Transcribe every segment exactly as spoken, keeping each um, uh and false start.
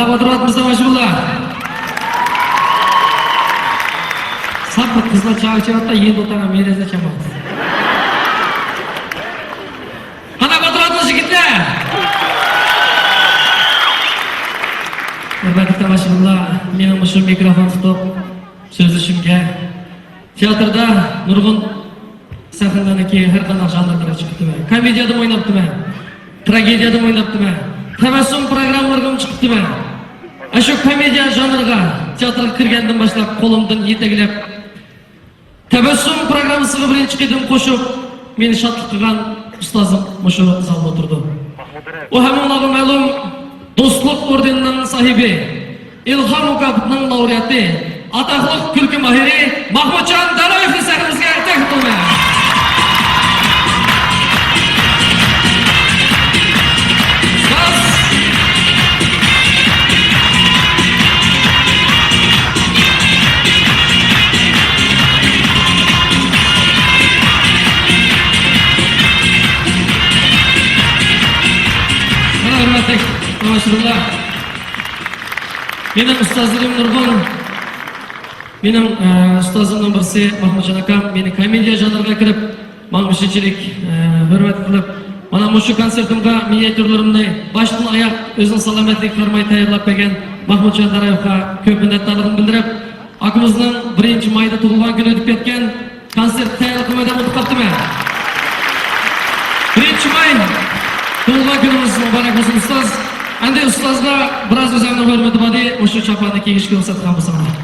ئولتۇرۇۋاتىمىز تاماشىبىنلار. ساپ قىزلار چاي ئىچىۋاتتا، يېنىدا ئولتۇرغان مېرىزە چاماس. قانداق ئولتۇرۇۋاتىمىز يىگىتلەر؟ ھۆرمەتلىك تاماشىبىنلار، مېنىڭ مۇشۇ مىكروفون تۇتۇپ سۆزلىشىمگە تىياتىردا نۇرغۇن سەھنىلەرنىڭكى ھەر قانداق ژانىرلىرىغا چىقىپتىمەن. كومېدىيەدىمۇ ئويناپتىمەن. تراگېدىيەدىمۇ ئويناپتىمەن. تەبەسسۇم پروگراممىلىرىغىمۇ چىقىپتىمەن. ئاشۇ كومېدىيە ژانىرىغا تىياتىرغا كىرگەندىن باشلاپ قولۇمدىن يېتەكلەپ، تەبەسسۇم پروگراممىسىغا بىرىنچى قېتىم قوشۇپ، مېنى شادلىق قىلغان ئۇستازىم مۇشۇ زالدا ئولتۇرىدۇ. ئۇ ھەممىڭلارغا مەلۇم، دوستلۇق ئوردېنىنىڭ ساھىبى، ئىلھام مۇكاپاتىنىڭ لاۋرېئاتى، ئاتاقلىق كۈلكە ماھىرى ماھمۇتجان دارائېۋنى سەھنىمىزگە تەكلىپ قىلىمەن. ئۇستاز! مانا، ھۆرمەتلىك تاماشىبىنلار، مېنىڭ ئۇستازلىرىم نۇرغۇن. مېنىڭ، ئە، ئۇستازىمنىڭ بىرسى ماھمۇتجان ئاكام مېنى كومېدىيە ژانىرىغا كىرىپ، ماڭا بۇ شۇنچىلىك، ئە، ھۆرمەت قىلىپ، مانا مۇشۇ كونسېرتىمغا مىنىياتيۇرلىرىمنى باشتىن ئاياق ئۆزىنىڭ سالامەتلىكىگە قارىماي تەييارلاپ بەرگەن ماھمۇتجان دارائېۋغا كۆپ مىننەتدارلىقىمنى بىلدۈرۈپ، ئاكىمىزنىڭ بىرىنچى مايدا تۇغۇلغان كۈنى ئۆتۈپ كەتكەن، كونسېرت تەييارلىقىمنى دەپ ئۇنتۇپ قاپتىمەن. بىرىنچى ماي تۇغۇلغان كۈنىڭىز مۇبارەك بولسۇن، ئۇستاز. ئەمدى ئۇستازغا بىراز ئۆزۈمنىڭ ھۆرمىتى باردى، مۇشۇ چاپاننى كىيگۈچكە رۇخسەت قىلغان بولساڭلار.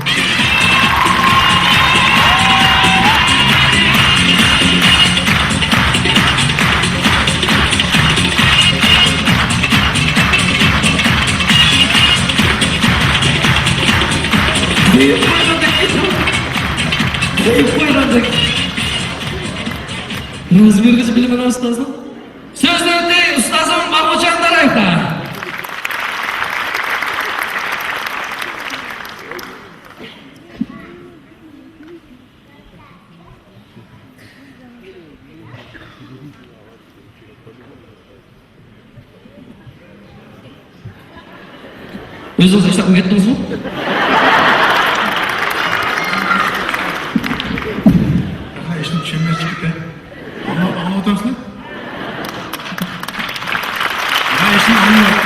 قويۇپ قويغاندەك. قويۇپ قويغاندەك. رازى بولغۇچى بىلىمەن ئۇستازنىڭ. سۆز نۆۋىتى ئۇستازىم ماھمۇتجان دارائېۋغا. ئۆزىڭىز ئىشلەپ ئۆگەتتىڭىزمۇ؟ ھە، ھېچنېمە چۈشەنمەي چىقىپتۇ. ئاڭلاپ، ئاڭلاۋاتامسىلەر؟ ھە، ھېچنېمە ئاڭلىمايمەن.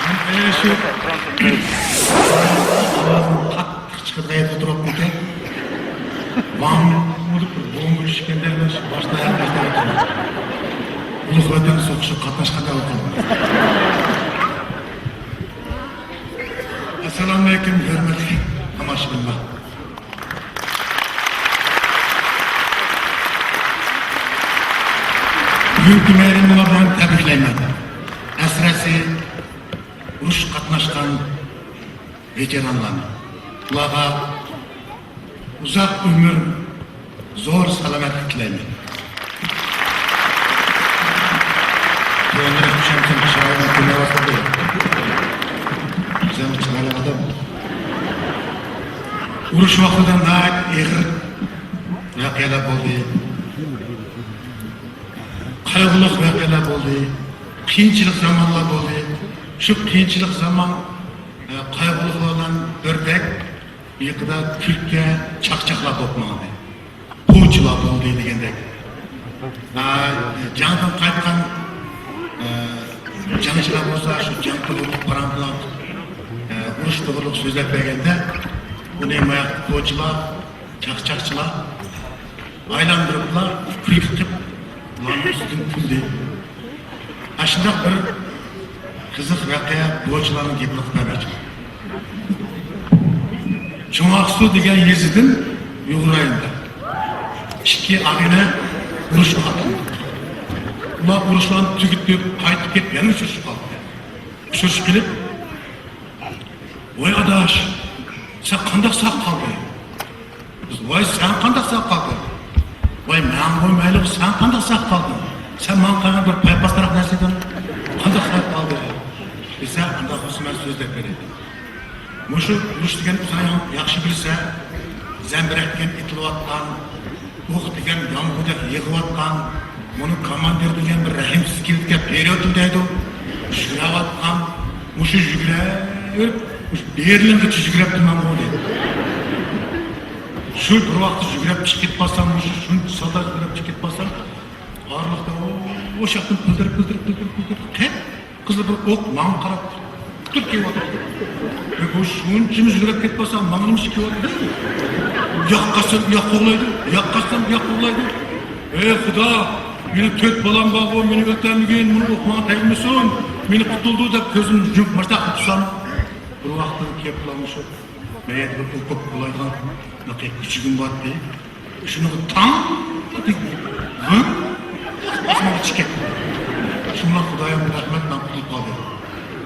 مەن ئەنە شۇ ئاۋازىم قاتتىق چىقىدىغان يەردە تۇرۇپتىكەن. ۋاڭ بولۇپ بىر بومبا چۈشكەندە مەن شۇ باشتا ئاياغ باشلاپ ئولتۇردۇم. ئۇلۇغ ۋەتەن سوقۇشىغا قاتناشقاندەك بولۇپ قالدىم. ئەسسالامۇئەلەيكۇم، ھۆرمەتلىك تاماشىبىنلار. بۈگۈنكى مەيرىمىڭلار بىلەن تەبرىكلەيمەن. ئەسلىھەسى ئۇرۇشقا قاتناشقان ۋېتېرانلارنى، ئۇلارغا ئۇزاق ئۆمۈر، زور سالامەتلىك تىلەيمەن. كۆڭلىنى خۇشامسىز چىرايىدىن كۆرۈنۈۋاتىدۇ. ئۆزۈم چىرايلىق ئادەم. ئۇرۇش ۋاقتىدا ناھايىتى ئېغىر ۋەقەلەر بولدى. قايغۇلۇق ۋەقەلەر بولدى. قىيىنچىلىق زامانلار بولدى. شۇ قىيىنچىلىق زامان، ئە، قايغۇلۇقلار بىلەن بىردەك يېقىدا كۈلكە، چاقچاقلار بولۇپ ماڭدى. پوچىلار بولدى دېگەندەك. ئە، جەڭدىن قايتقان، ئە، جەڭچىلەر بولسا شۇ جەڭ توغرىلىق، پاراڭ بىلەن، ئە، ئۇرۇش توغرىلىق سۆزلەپ بەرگەندە، ئۇنى ماياق پوچىلار، چاقچاقچىلار ئايلاندۇرۇپلا كۈلكە قىلىپ، ئۇلارنىڭ ئۈستىدىن كۈلدى. ئاشۇنداق بىر قىزىق ۋەقە بوچىلارنىڭ گېپىنى قىلىپ بەرمەكچىمەن. چوڭ ئاقسۇ دېگەن يېزىدىن يۇغۇر رايونىدا ئىككى ئاغىنە ئۇرۇشقا ئاتلىنىپتۇ. ئۇلار ئۇرۇشلارنى تۈگىتىپ، قايتىپ كېلىپ يەنە ئۇچرىشىپ قالدى. ئۇچرىشىپ كېلىپ، ۋاي ئاداش، سەن قانداق ساق قالدىڭ؟ بىز، ۋاي سەن قانداق ساق قالدىڭ؟ ۋاي مەنغۇ مەيلىغۇ سەن قانداق ساق قالدىڭ؟ سەن ماڭا قالغان بىر پايپاسراق نەرسە ئىدىڭ. قانداق ساق قالدىڭ؟ دېسە، ئانداق بولسا مەن سۆزلەپ بېرەي. مۇشۇ ئۇرۇش دېگەن ئۇزايان ياخشى بىلسە، زەمبىرەك دېگەن ئېتىلىۋاتقان، ئوق دېگەن يامغۇردەك يېغىۋاتقان، بۇنى كاماندىر دېگەن بىر رەھىمسىز كېلىپ كەپ بېرىۋېتىڭ دەيدۇ. يۈگۈرۈۋاتقان، مۇشۇ يۈگۈرۈپ، مۇشۇ بېرلىنغىچە يۈگۈرۈپتىمەنغۇ دېدى. شۇ بىر ۋاقىتتا يۈگۈرۈپ چىقىپ كېتىپ قالسام، مۇشۇ شۇنچە ساددا يۈگۈرۈپ چىقىپ كېتىپ قالسام، ئارىلىقتا ئوشاقتىن پىلدىرىپ، پىلدىرىپ، پىلدىرىپ، پىلدىرىپ، قەپ قىزىل بىر ئوق ماڭا قاراپ قۇتۇپ كېلىۋاتاتتى. بۇ شۇنچىمۇ يۈگۈرۈپ كېتىپ قالسام، ماڭا نېمە ئىش كېلىۋاتىدۇ؟ ياققانسام ياق قوغلايدۇ، ياققانسام ياق قوغلايدۇ. ئەي خۇدا، مېنىڭ تۆت بالام بارغۇ، مېنى ئۆتەلمىگىن، مېنى ئوق ماڭا تەگمىسۇن، مېنى قۇتۇلدۇر دەپ كۆزۈمنى يۇمۇپ مۇشۇنداق قىلسام، بىر ۋاقىتتىن كېيىن بۇلارمۇ شۇ مەيەردە بىر ئوقۇپ بولايدىغان بىر كۈچۈكۈم بارتتى. شۇنىڭغا تاڭ دېگەن ۋىڭ ئاسمانغا چىقىپ كەتتى. شۇڭا خۇدايىم رەھمەت، مەن قۇتۇلۇپ قالدىم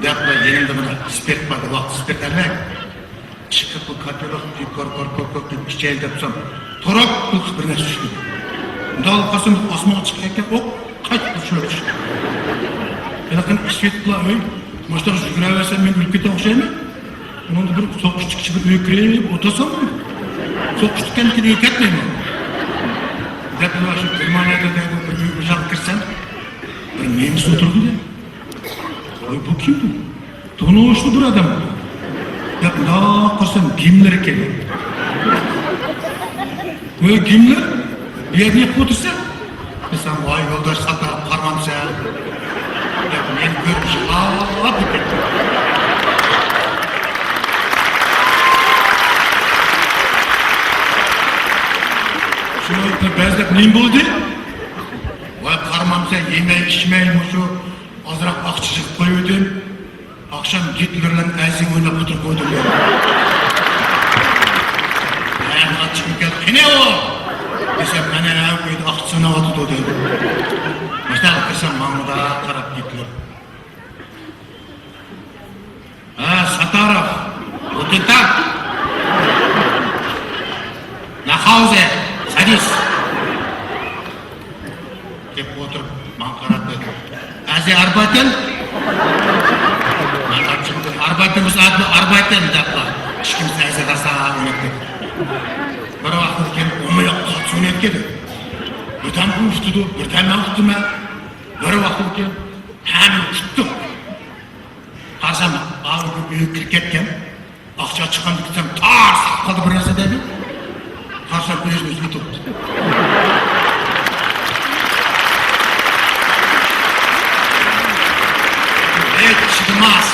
دەپلا يېنىمدا مانا سپىرت بار، ۋاقىت سپىرت ئەمەس. چىقىپ بۇ كاتېلوك كور كور كور كور قىلىپ ئىچەيلى دەپسەم، توراپ قىلىپ بىر نەرسە چۈشتى. مۇنداق قىلسام ئاسمانغا چىقىپ كەتكەن ئوق قايتىپ شۇ چۈشتى. ھېلىقىنى ئىشلىتىپلا ئۆي، مۇشۇنداق يۈگۈرۈۋەرسەم مەن ئۆلۈپ كېتىدىغان ئوخشايمەن. ئۇنىڭدا بىر سوقۇشتىكىچە بىر ئۆي كىرىپ ئولتۇرسام، سوقۇشتىكەن كېيىن ئۆي كەتمەيمەن. دەپ شۇ گېرمانىيەدە دەيدۇ، بىر ئۆي بىر جايغا كىرسەم، بىر نېمىس ئولتۇرىدۇ دەيدۇ. ۋاي، بۇ كىم بۇ؟ تونۇشلۇق بىر ئادەم. دەپ مۇنداق قارىسام، گىملېر ئىكەن. ۋاي، گىملېر؟ بۇ يەردە نېمە قىلىپ ئولتۇرسەن؟ دېسەم، ۋاي يولداش، ساتا قارىمامسەن؟ دەپ مېنى كۆرۈپ يىغلاپ كېتىپ كەتتى. شۇنىڭ بىلەن بەزىلەر نېمە بولدى؟ ۋاي قارىمامسەن، يېمەي ئىچمەي مۇشۇ ئازراق ئاقچا يىغىپ قويۇۋىدىم. ئاخشام گىتلېر بىلەن ئەزىم ئويناپ ئولتۇرۇپ قويدۇم مەن. ھە، قاچىقىم كەلدى، قېنى ئۇ؟ دېسەم، مانا ئەۋ ئۆيدە ئاقچا ساناۋاتىدۇ دېدى. مۇشۇنداق قىلسام ماڭا مۇنداق قاراپ گىتلېر. ھە، ساتاروف. گۇتېن تاگ. ناخاۋزې. سادىس. كېلىپ ئولتۇرۇپ ماڭا قاراپ دېدى، ئەزى ئاربايتېن؟ مەن ئاچچىقىمدىن ئاربايتېن بولسا ئاربايتېن دەپلا ئىككىمىز ئەزى راسا ئويناپ كەتتۇق. بىر ۋاقىتتىن كېيىن ئۇمۇ ياققا سۇنى يەتكىدى. بىردەم ئۇ ئۇتىدۇ، بىردەم مەن ئۇتىمەن. بىر ۋاقىتتىن كېيىن ھەممىنى ئۇتتۇق. قارىسام ئاۋۇ ئۆيگە كىرىپ كەتكەن. ئاقچا چىققاندا كۈتسەم، تارس قالدى بىر نەرسە دەيدۇ. قارىسام، ئۆزىنى ئۆزى ئۇتۇپتۇ. ھېي، چىدىماس!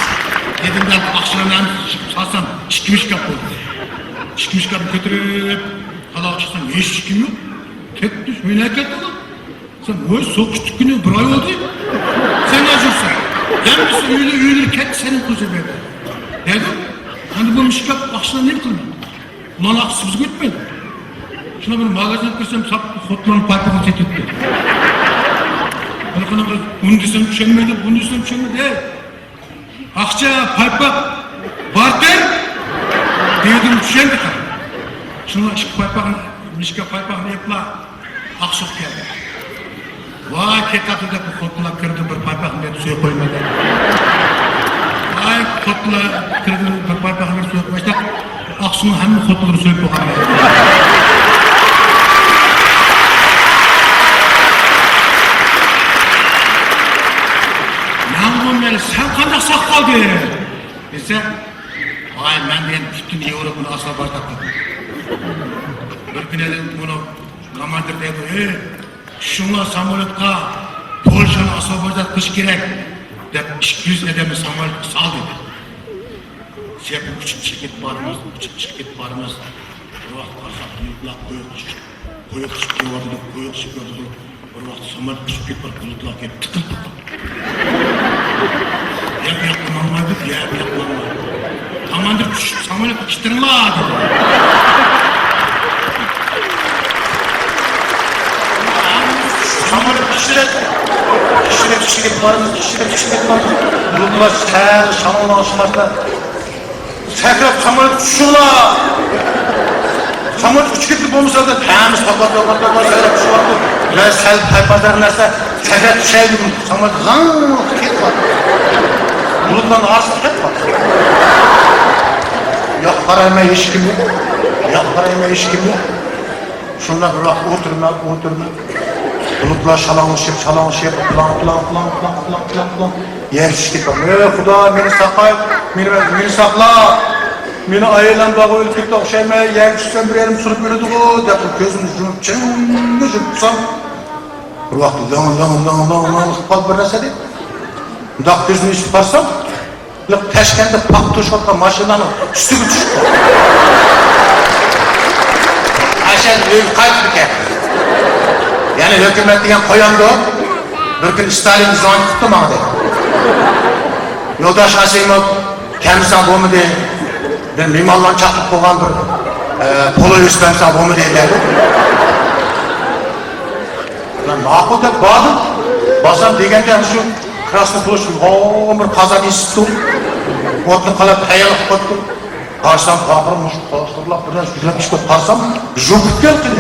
دېدىم دە، ئاقچىلارنى ھەممىسىنى چىقىپ سالسام، ئىككى مىشكاپ بولدى. ئىككى مىشكاپنى كۆتۈرۈپ، تالاغا چىقسام، ھېچكىم يوق. تەپتىش ئۆيلەر كەتتى. سەن، ۋاي، سوقۇش چۈشكىنى بىر ئاي بولدى. سەن نەچچە يۈرسەن؟ ھەممىسى ئۆيلىرى، ئۆيلىرى كەتتى، سەن قىلسا بەردى. دەيدۇ. ئەمدى بۇ مىشكاپ ئاقچىلار نېمە قىلىدۇ؟ ئۇلارنىڭ ئاقچىسى بىزگە ئۆتمەيدۇ. شۇنداق بىر ماگازىنغا كىرسەم، ساپ خوتۇنلارنىڭ پايپىقىنى سېتىۋېتىپتۇ. بىر قانداق بىر ئۇنى دېسەم چۈشەنمەيدۇ، بۇنى دېسەم چۈشەنمەيدۇ. ھەي! ئاقچا، پايپاق بارتىر؟ دېدىم، چۈشەندى قاراڭ. شۇڭا ئىككى پايپاقنى، مىشكا پايپاقنى ئېلىپلا ئاقسۇغا كەلدى. ۋاي، كېتەپتۇ دەپ خوتۇنلار كىردى، بىر پايپاقنى بېرىپ سويۇپ قويماي دەپ. ۋاي، خوتۇنلار كىردى، بىر پايپاقنى بېرىپ سويۇپ قويساق، ئاقسۇنىڭ ھەممە خوتۇنلىرى سۆيۈپ بولغان. مەن بۇ مەن سەن قانداق ساق قالدىڭ دېسە، ۋاي، مەن دېگەن پۈتۈن ياۋروپىنى ئاسفالت تارتتىم. بىر كۈنى بۇنى كوماندىر دەيدۇ، ئەي، شۇڭا ساموليوتقا پولشانى ئاسفالت قىلىش كېرەك دەپ، ئىككى يۈز ئادەمنى ساموليوتقا سال دېدى. سەپىدە ئۇچۇپ چىقىپ كېتىپ بارىمىز، ئۇچۇپ چىقىپ كېتىپ بارىمىز. بىر ۋاقىت قارىساق، بۇلۇتلار قويۇق چۈشۈپ، قويۇق چۈشۈپ كېلىۋاتىدۇ، قويۇق چۈشۈپ كېلىۋاتىدۇ. بىر ۋاقىت ساموليوت ئۇچۇپ كېتىپ، بىر بۇلۇتلار كېلىپ تىقىلدى. ياق، ياققا ماڭمايدۇ، ياق، ياققا ماڭمايدۇ. كوماندىر چۈشۈپ، ساموليوتنى كىشتىرىڭلار دېدى. ساموليوت كىشتىرىپ، كىشتىرىپ چۈشۈپ كېتىپ بارىمىز، كىشتىرىپ چۈشۈپ كېتىپ بارىمىز. بۇلۇتلار سەل شامالغا ئۇچماستا، سەكرەپ ساموليوتقا چۈشۈڭلار! ساموليوت ئۇچۇپ كېتىپ بولمىسا دەپ ھەممىسى توپا، توپا، توپا سەكرەپ چۈشۈۋاتىدۇ. مەن سەل پەرۋازدار نەرسە سەكرەپ چۈشەي دېدىم. ساموليوت غاڭ كېتىپ باراتتى. بۇلۇتلارنىڭ ئارىسىغا كېتىپ باراتتى. ياق قارايمەن، ھېچكىم يوق. ياق قارايمەن، ھېچكىم يوق. شۇنداق بىر ۋاقىت ئولتۇرىمەن، ئولتۇرىمەن. بۇلۇتلار شالاڭلىشىپ، شالاڭلىشىپ، پىلاڭ، پىلاڭ، پىلاڭ، پىلاڭ، پىلاڭ، پىلاڭ، پىلاڭ. يەر شىشتى. ئەي خۇدا، مېنى ساقاي، مېنى، مېنى ساقلا. مېنى ئايالەم بارغا ئۆلۈپ كېتىپ ئوخشايمەن. يەرگە چۈشسەم بىر يېرىم سۇنۇپ ئۆلىدىغۇ، دەپ كۆزۈمنى يۇمۇپ، چىڭ يۇمۇپ تۇرسام، بىر ۋاقىتتا لىڭ، لىڭ، لىڭ، لىڭ، لىڭ قىلىپ قالدى بىر نەرسە دەپ. مۇنداق كۆزۈمنى ئېچىپ قارىسام، لىق تاشكەنتتە پاختا توشۇۋاتقان ماشىنىلارنىڭ ئۈستىگە چۈشۈپ قالدى. ئاشۇ ئۆيگە قايتىپ كەتتى. يەنى ھۆكۈمەت دېگەن قويامدۇ؟ بىر كۈنى ستالىن زۋونىت قىپتۇ ماڭا دەيدۇ. يولداش ئاسىموف، كەلمىسەڭ بولمىدى. بىر مېھمانلارنى چاقىرىپ قويغان بىر، ئە، پولۇ ئۆسۈپ بەرمىسەڭ بولمىدى دەيدۇ. مەن ماقۇل دەپ باردىم. بارسام دېگەندە شۇ كراسنوي پلوشچىدىن بىر قازان ئېسىپتۇ. ئوتنى قالاپ تەييارلاپ قويۇپتۇ. قارىسام، پاقىر مۇشۇ قاسىرلاپ بىر نەرسە يۈگۈرۈپ چىقىپ قارىسام، ژۇكۇپ كەلدى.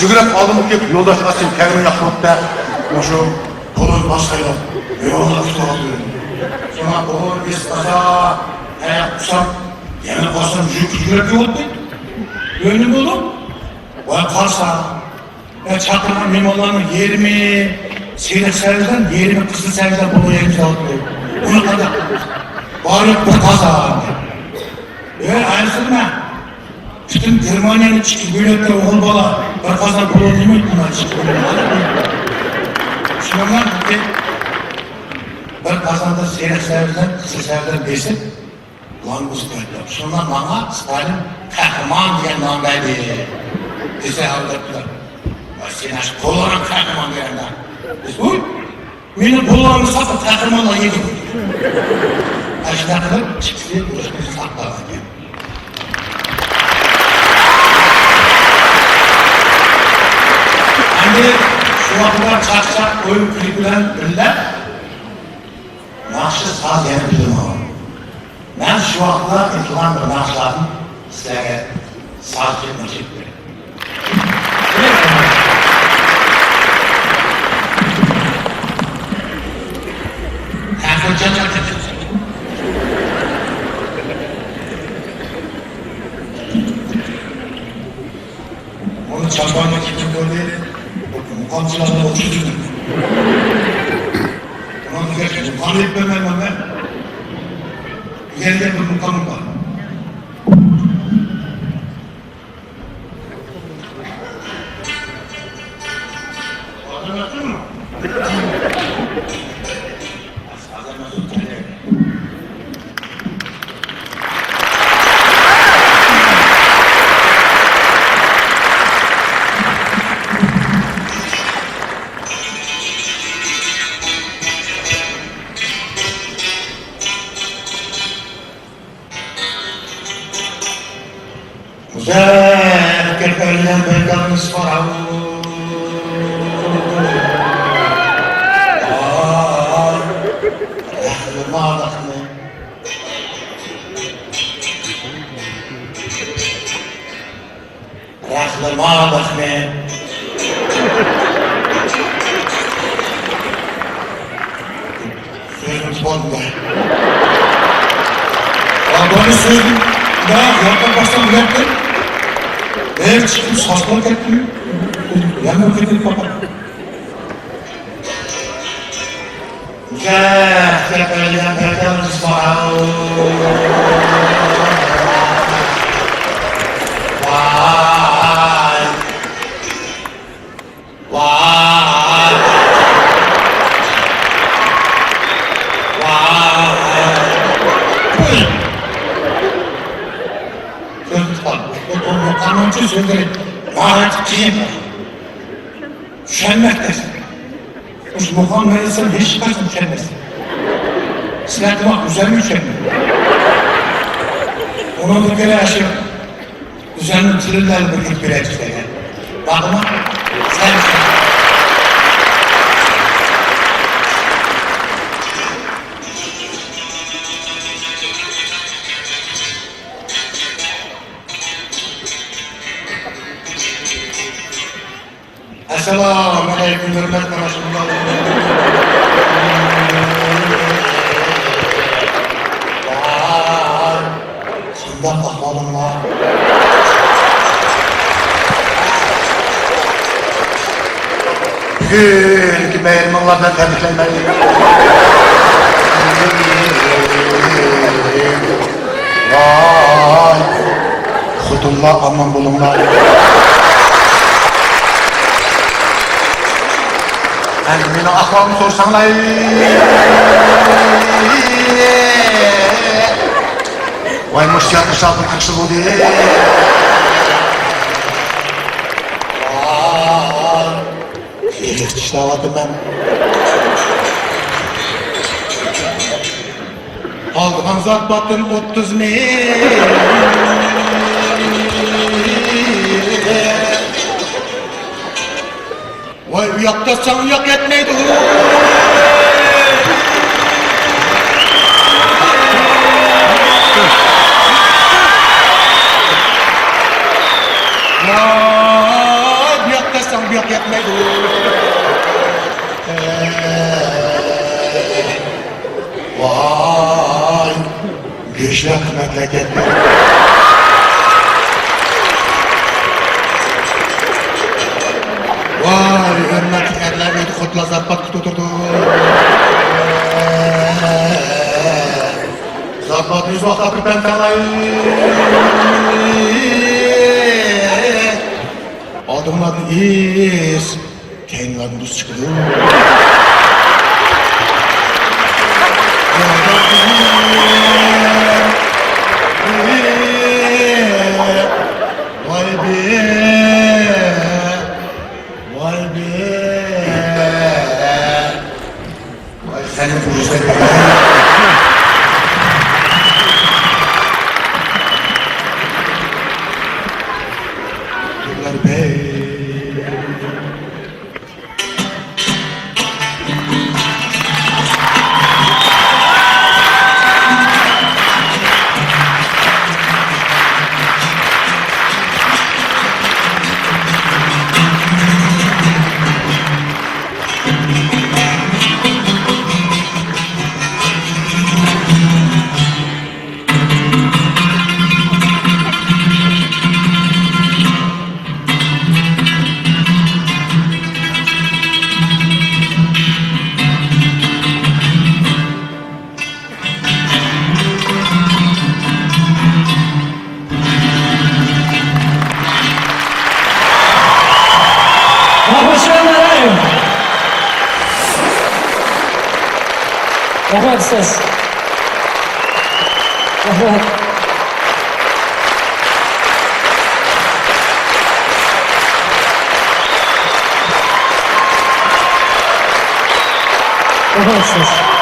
يۈگۈرۈپ ئالدىمغا كېلىپ، يولداش ئاسىم كەلگىنى ياخشى بوپتۇ. مۇشۇ پولۇنى باسقايلا، مېھمانلار كۈتۈۋاتىدۇ. شۇڭا پولۇنى بېسىپ باسا، ئاياق تۇتسام، يەنە قارىسام، ژۇكۇپ يۈگۈرۈپ كېلىۋاتىدۇ. ئۆينى بولۇپ، ۋاي قارىسام، ئە، چاقىرغان مېھمانلارنىڭ يېرىمى سېرىق سەۋزەن، يېرىمى قىزىل سەۋزەن بولغان يەرگە سالىپتۇ. ئۇنى قانداق قىلىمىز؟ بارلىق بىر قازان. ئە، ئايرىسىلما. پۈتۈن گېرمانىيەنى ئىككى بۆلۈۋەتكەن ئوغۇل بالا بىر قازان پولۇن يېمەيدۇ، ئۇلار ئىككى بۆلۈۋەتكەن. شۇنىڭ بىلەن بىر قازاندا سېرىق سەۋزەن، قىزىل سەۋزەن بېسىپ، لانگۇست قويۇپتۇ. شۇنىڭ بىلەن ماڭا ستالىن قەھرىمان دېگەن نام بەردى. دېسە، ئالداپتۇ. ۋاي، سېنىڭ ئاشۇ قوللىرىڭ قەھرىمان دېگەندە. دېسە، ۋۇي، مېنىڭ قوللىرىمنى ساقلاپ قەھرىمانلار يېدى. ئاشۇنداق قىلىپ ئىككىسى ئۇرۇشنى ساقلىغان ئىكەن. ئەمدى شۇ ۋاقىتتا چاقچاق، ئويۇن-كۈلكە بىلەن بىللە ناخشا، ساز يەنە بىلىدۇ. مەن شۇ ۋاقىتتا ئېيتىلغان بىر ناخشىلاردىن سىلەرگە ساز بىلەن ناخشا ئېيتىپ بېرەي. ئەقىلجان، ئۇنى چاپانغا كىيگۈم كەلدى. مۇقامچىلارغا ئوخشىدى. ئۇنىڭ دېگەن مۇقام ئېيتىپ بەرمەيمەن مەن. ئۆگەنگەن بىر مۇقامىم بار. مۇزەففەر كەلگەن بەيتلەرنى سوراڭ. رەھلىمالىقنى. رەھلىمالىقنى. سۆزۈم تۇتۇۋالدىم. بۇنى سۆزۈم، مەن ياققا باشلام بىلەتتىم. بىر چىقىپ ساسلاپ كەتتىم. يەنە كېتىپ باقاي. گەپ، گەپ بەرگەن بەردەم سوراڭ. ۋاي. ۋاي. ۋاي. كۆزۈم تۇتقان. بۇ، بۇ، بۇ قانۇنچى سۆزلىرى ناھايىتى قىيىن. چۈشەنمەك تەس. مۇشۇ مۇقامنى ئېيتسام، ھېچقاچان چۈشەنمەس. سىلەر تاماق گۈزەلمۇ چۈشەنمەيدۇ. ئۇنىڭدىن كۆرە ئاشۇ گۈزەلنىڭ تىلىنى بىر ئېيتىپ بېرەيلى سىلەرگە. باقىما. سەن. ئەسسالامۇئەلەيكۇم، ھۆرمەتلىك قېرىنداشلار. ۋاي، قانداق ئەھۋالىڭلار؟ كۈنلۈكى بايرىمىڭلار بىلەن تەبرىكلەيمەن. ۋاي، خوتۇنلار ئامان بولۇڭلار. ئەمدى مېنىڭ ئەھۋالىمنى سورىساڭلار. ۋاي، مۇشۇ ياتقۇچاقنىڭ قىلىشى بولدى. ئىشلەۋاتىمەن. ئالغان زاكاتتىن ئوتتۇز مىڭ. ۋاي، ئۇياق تارتساڭ ئۇياق يەتمەيدۇ. ۋاي، بۇياق تارتساڭ بۇياق يەتمەيدۇ. ۋاي، گۆشلەر قىممەتلەپ كەتتى. ۋاي، ھۆرمەتلىك ئەرلەر ئۆيدە خوتۇنلار زاكات كۈتۈپ ئولتۇرىدۇ. زاكاتنى ئۆز ۋاقتىدا بېرىپ بەرسەڭلار. ئالدىڭلاردىن ئېيىش. كەينىڭلاردىن دۇز چىقىدۇ. ۋاي بى، ۋاي بى. ۋاي سەننى ئۇرۇشتەك. رەھمەت، ئۇستاز. رەھمەت. رەھمەت، ئۇستاز.